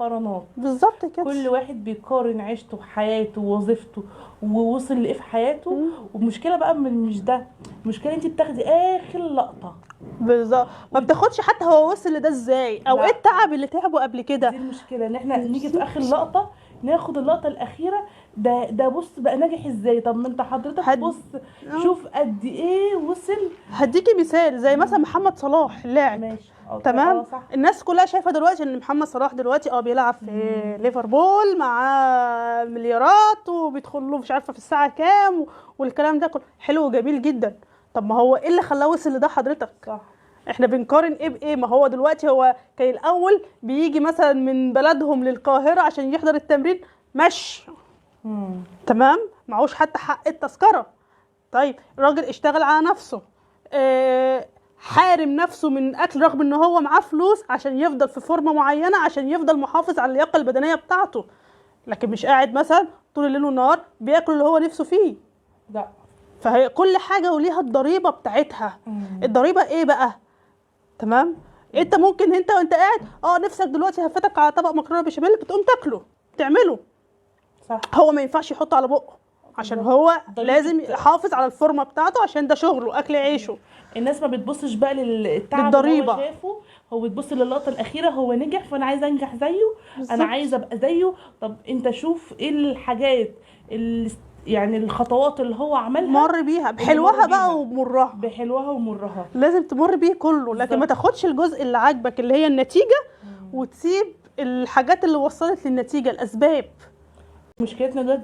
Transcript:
مقارنات. بالظبط كده. كل واحد بيقارن عيشته بحياته ووظيفته ووصل لايه في حياته. والمشكلة بقى من مش ده، المشكلة انت بتاخدي اخر لقطه. بالظبط، ما بتاخدش حتى هو وصل لده ازاي او لا. ايه التعب اللي تعبه قبل كده. دي المشكله، ان احنا نيجي في اخر لقطة ناخد اللقطة الاخيره، ده بص بقى ناجح ازاي. طب ما انت حضرتك بص شوف قد ايه وصل. هديكي مثال زي مثلا محمد صلاح اللاعب. ماشي. تمام. صح. الناس كلها شايفه دلوقتي ان محمد صلاح دلوقتي بيلعب في ليفربول، معاه مليارات وبيدخل له مش عارفه في الساعة كام والكلام ده كله حلو وجميل جدا. طب ما هو ايه اللي خلاه وصل لده حضرتك؟ صح. احنا بنقارن ايه بايه؟ ما هو دلوقتي هو كان الاول بيجي مثلا من بلدهم للقاهره عشان يحضر التمرين مشي. تمام، معهوش حتى حق التذكرة. طيب الراجل اشتغل على نفسه، حارم نفسه من اكل رغم ان هو معاه فلوس عشان يفضل في فورمه معينه، عشان يفضل محافظ على اللياقة البدنية بتاعته، لكن مش قاعد مثلا طول الليل والنهار بياكل اللي هو نفسه فيه. لا. فهي كل حاجة وليها الضريبة بتاعتها. الضريبة ايه بقى؟ تمام، انت ممكن انت وانت قاعد نفسك دلوقتي هفتك على طبق مكرونه بشاميل، بتقوم تاكله تعمله. صح. هو ما ينفعش يحطه على بقه عشان هو ضريبة. لازم يحافظ على الفورمة بتاعته عشان ده شغله اكل عيشه. الناس ما بتبصش بقى للتعب اللي للضريبة. هو شافه، هو بتبص للقطه الاخيره، هو نجح فانا عايزه انجح زيه، انا عايزه ابقى زيه. طب انت شوف ايه الحاجات اللي يعني الخطوات اللي هو عملها، مر بيها بحلوها مر بيها. بقى ومرها، بحلوها ومرها. لازم تمر بيه كله، لكن ما بالظبط. تاخدش الجزء اللي عاجبك اللي هي النتيجة وتسيب الحاجات اللي وصلت للنتيجة، الاسباب. مشكلتنا دلوقتي